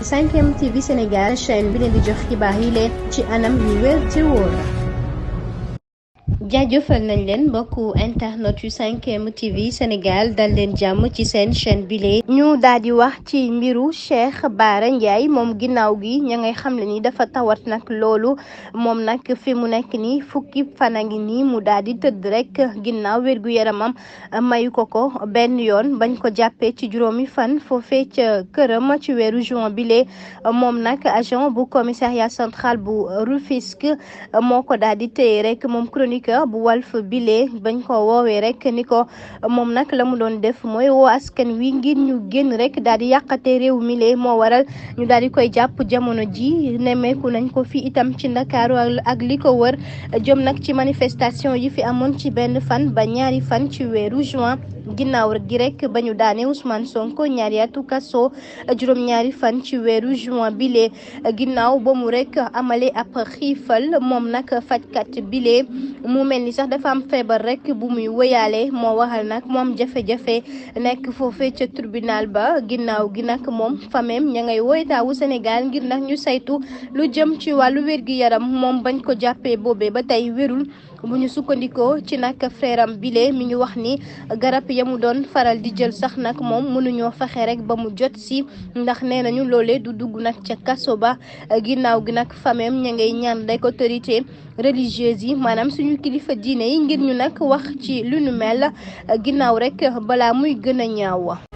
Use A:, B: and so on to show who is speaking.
A: 5M TV Sénégal chaîne bi leen di jox xibaar yi leen ci anam yu wér te wóor. jaajëfal nañ leen mbokku internet yu 5M TV Sénégal dal leen jàmm ci seen chaîne bile. ñu daal di wax ci mbiru Cheikh Bara Ndiaye moom ginnaaw gi ña ngay xam le ni dafa tawat nag loolu moom nag fi mu nekk nii fukki fan a ngi nii mu daal di tëdd rek ginnaaw wér-gu-yaramam mayu ko benn yoon bañ ko jàppee ci juróomi fan foofee ca këram ci weeru juin bile moom nag agent bu commissariat central bu Rufisque moo ko daal di téye rek moom chroniqueur bu Walf bile bañ ko woowee rek ni ko moom nag la mu doon def mooy woo askan wi ngir ñu génn rek daal di yàqate réew mi lee moo waral ñu daal di koy jàpp jamono ji nemmeeku nañ ko fi itam ci Ndakaaru ak li ko wër jëm nag ci manifestation yi fi amoon ci benn fan ba ñaari fan ci weeru juin ginnaaw gi rek ba ñu daane Ousmane Sonko ñaari atu kaso juróom-ñaari fan ci weeru juin bile ginnaaw ba mu rek amale ab xiifal moom nag fajkat bile mu mel ni sax dafa am feebar rek bu muy wëyaale moo waxal nag moom jafe-jafe nekk foofee ca tribunal ba ginnaaw gi nag moom famem ña ngay woy taawu Sénégal ngir nag ñu saytu lu jëm ci wàllu wér-gi-yaram moom bañ ko jàppee boobee ba tey wérul bu ñu sukkandikoo ci nag frère am bile mi ngi wax ni garab ya mu doon faral di jël sax nag moom mënuñoo fexe rek ba mu jot si ndax nee nañu loolee du dugg nag ca kaso ba ginnaaw gi nag famem ña ngay ñaan rek autorité religieuse yi maanaam suñu kilifa diine yi ngir ñu nag wax ci lu nu mel ginnaaw rek balaa muy gën a ñaaw.